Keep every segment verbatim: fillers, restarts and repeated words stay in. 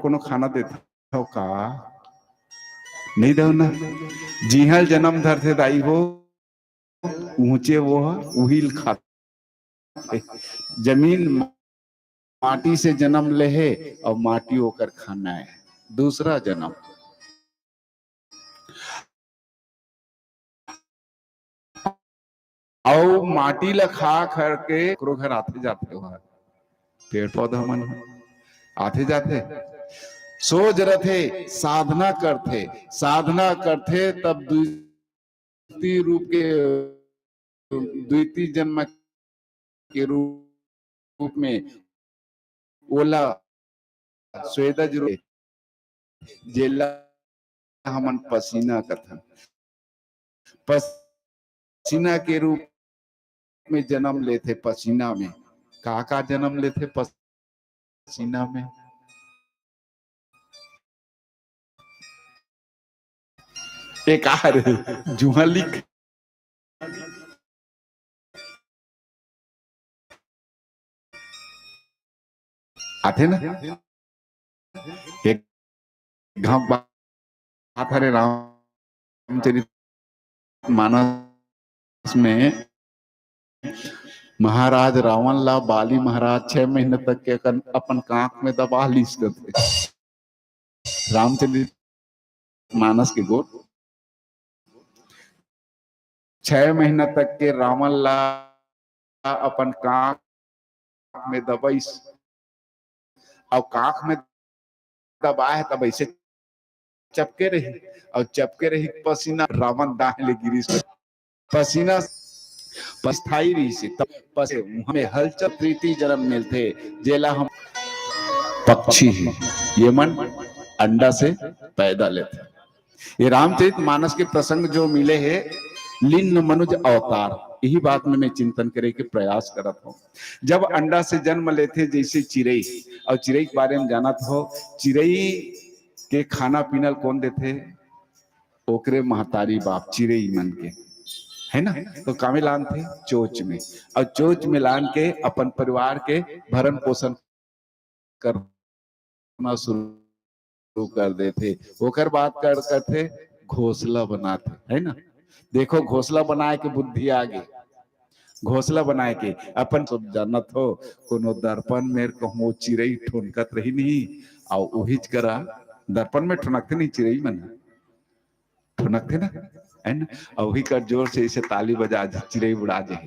कोनो खाना देथव का? नहीं दव ना। जिहां ल जन्म धरथे दाई हो, ऊंचे वो ह, उही ल खाथे। जमीन माटी से जन्म ले हे और माटी ओकर खाना है, दूसरा जन्म। अउ माटी ला खा खा के ओकरो घर आथे जाथे, वह पेड़ पौधा मन आथे जाथे, सोच रथे, साधना करथे, साधना करथे, तब द्वितीय रूप के, द्वितीय जन्म के रूप में ओला स्वेदज रूप, जेला हमन पसीना कथन। पसीना के रूप में जन्म लेथे। पसीना में का का जन्म लेथे? पसीना में एक आर जुहां लिख आथे ना, एक घाव बात हरे रामचरित मानस में, महाराज रावण ला बाली महाराज छह महीना तक के अपन, अपन कांख में दबा लिस करथे। रामचरित मानस के गोठ छह महीना तक के रावण ला अपन कांख में दबाइस, अउ कांख में दबाए हे तब ऐसे चपके रही, अउ चपके रही पसीना, रावण दाएं ले गिरिस। पसीना पस्थाई रही से तब पसे हमें हलचल तृतीय जन्म मिलथे, जेला हम पक्षी ही, ये मन अंडा से पैदा लेथे। ये रामचरित मानस के प्रसंग जो मिले हे, लिन्न मनुज अवतार, यही बात में मैं चिंतन करे के प्रयास करत हूँ। जब अंडा से जन्म लेथे जैसे चिरई, और चिरई के बारे में जानत हो, चिरई के खाना पीना ल कौन देथे? ओकरे महतारी बाप चिरई मन के, है ना? तो कामे लानथे? चोच में। और चोच में लान के अपन परिवार के भरण पोषण करना शुरू कर देथे। ओकर बाद कर करथे घोंसला बनाथे, है ना? देखो, घोंसला बनाए के बुद्धि आ गे। घोंसला बनाए के अपन सब जानत हो, कोनो दर्पण में कहूँ चिरई ठोनकत रही नहीं, अउ उहीच करा दर्पण में ठोनकथे नहीं चिरई मन, ठोनकथे ना, है ना? अउ उही कर जोर से इसे ताली बजा दे, चिरई उड़ा दे,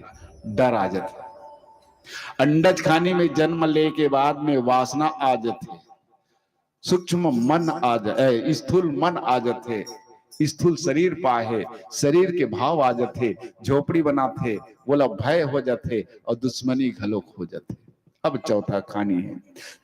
डर आ जाथे। अंडज खानी में जन्म ले के बाद में वासना आ जाथे, सूक्ष्म मन आ जा-, ए, स्थूल मन आ जाथे, स्थूल शरीर पाए हे, शरीर के भाव आ जाथे, झोपड़ी बनाथे, ओला भय हो जाथे और दुश्मनी घलोक हो जाथे। अब चौथा खानी है,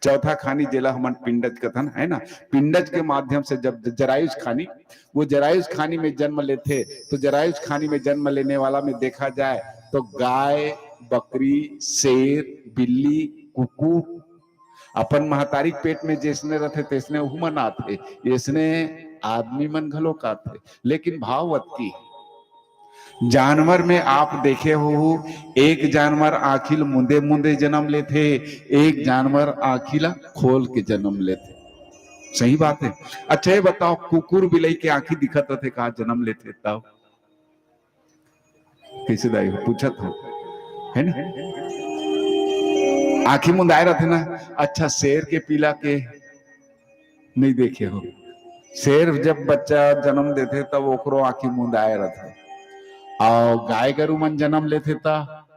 चौथा खानी जेला हमन पिंडज कथन, है ना? पिंडज के माध्यम से जब ज-, जरायुज खानी, वो जरायुज खानी में जन्म लेथे, तो जरायुज खानी में जन्म लेने वाला में देखा जाए तो गाय, बकरी, शेर, बिल्ली, कुकुर, अपन महतारी के पेट में जैसने रथे तैसने उहू मन आथे, ऐसने आदमी मन घलोक आथे। लेकिन भाव अतकी, जानवर में आप देखे हो, एक जानवर आँखी ल मुंदे मुंदे जन्म लेथे, एक जानवर आँखी ला खोल के जन्म लेथे। सही बात है। अच्छा, ये बताओ, कुकुर बिलई के आँखी दिखत रथे का जन्म लेथे तब? कैसे दाई हो? पूछत हो, है ना? आँखी मुंदाए रथे ना। अच्छा, शेर के पीला के नहीं देखे हो? शेर जब बच्चा जन्म देथे तब ओकरो आँखी मुंदाए रथे, और गाय गरु मन जन्म लेथे त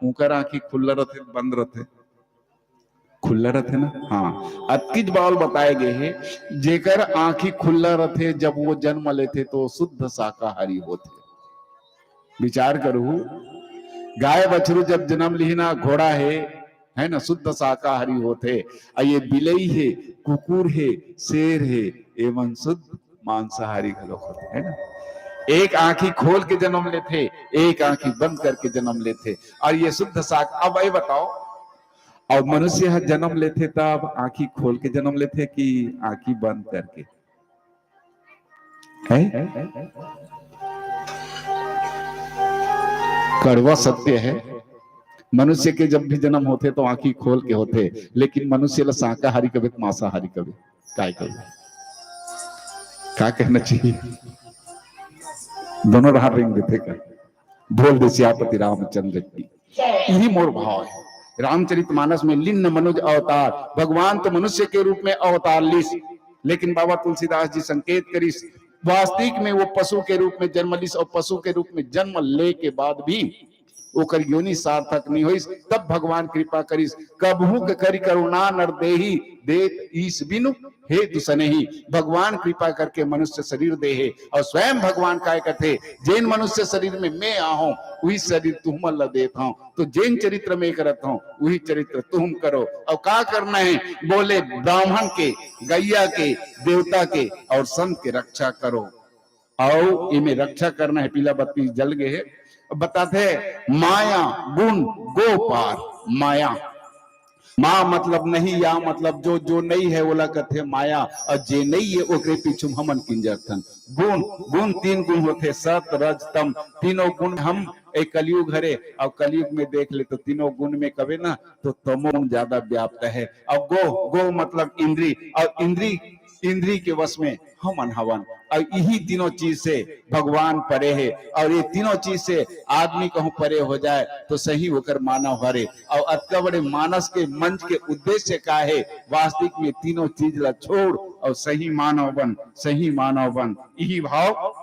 उनकर आँखी खुल्ला रथे, बंद रथे? खुल्ला रथे ना। हाँ, अतकीच बाल बताए गए हे, जेकर आँखी खुल्ला रथे, जब वो जन्म लेथे तो शुद्ध शाकाहारी होथे। विचार करहू, गाय बछरू जब जन्म लिही ना, घोड़ा हे, है ना, शुद्ध शाकाहारी होथे। अउ ये बिलई हे, कुकुर हे, शेर हे, एमन शुद्ध मांसाहारी घलो होथे, है ना? एक आँखी खोल के जन्म लेथे, एक आँखी बंद करके जन्म लेथे। अउ ये शुद्ध शाक-, अब ये बताओ, अउ मनुष्य ह जन्म लेथे तब आँखी खोल के जन्म लेथे कि आँखी बंद करके? है? कड़वा सत्य है, मनुष्य के जब भी जन्म होथे तो आँखी खोल के होथे, लेकिन मनुष्य ला शाकाहारी कबे, मांसाहारी कबे? काय करूं? का कहना चाहिए? दोनों राह रेंग देथे का? बोल दे सियापति रामचंद्र की। यही मोर भाव है। रामचरित मानस में लिन्न मनुज अवतार, भगवान तो मनुष्य के रूप में अवतार लिस, लेकिन बाबा तुलसीदास जी संकेत करिस, वास्तविक में वो पशु के रूप में जन्म लिस और पशु के रूप में जन्म ले के बाद भी ओकर योनि सार्थक नहीं होइस। तब भगवान कृपा करिस, कबहू के करि करुणा नर देही, देत ईश बिनु हे दुसनेही। भगवान कृपा करके मनुष्य शरीर दे हे और स्वयं भगवान काय कथे, जेन मनुष्य शरीर में मैं आहूं, वही शरीर तुमन ला देत हूं। तो जेन चरित्र में करत हूं, वही चरित्र तुम करो। और का करना है? बोले, ब्राह्मण के, गैया के, देवता के और संत के रक्षा करो। अउ एमे रक्षा करना है, पीला बत्ती जल गए है। अब बताथे, माया गुण गो पार। माया, मा मतलब नहीं, या मतलब जो, जो नहीं है, ओला कथे माया, और जे नहीं है, ओकरे पीछू हमन किंजरथन। गुण, गुण तीन गुण होथे, सत, रज, तम, तीनों गुण हम ए कलयुग हरे, और कलयुग में देख ले तो तीनों गुण में कबे ना, तो तमो गुण ज्यादा व्याप्त है। और गो, गो मतलब इंद्री, और इंद्री, इंद्री के वश में हमन हवन। और यही तीनों चीज से भगवान परे है, और ये तीनों चीज से आदमी कहूं परे हो जाए तो सही ओकर मानव हरे। और अतका बड़े मानस के मंच के उद्देश्य का है? वास्तविक में तीनों चीज ला छोड़ और सही मानव बन, सही मानव बन। यही भाव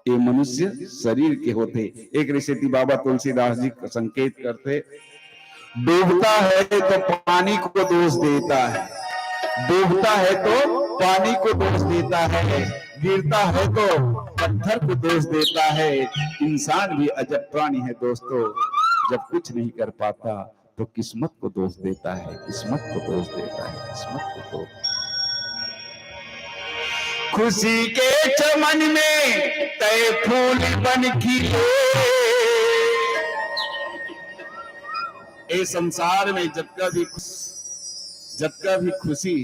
ये मनुष्य शरीर के होथे। एक सेती बाबा तुलसीदास जी संकेत करथे, डूबता है तो पानी को दोष देता है, डूबता है तो पानी को दोष देता है, गिरता है तो पत्थर को दोष देता है। इंसान भी अजब प्राणी है दोस्तों, जब कुछ नहीं कर पाता तो किस्मत को दोष देता है, किस्मत को दोष देता है, किस्मत को दोष। खुशी के चमन में तय फूल बन खिले। ए संसार में जतका भी खुश, जतका भी खुशी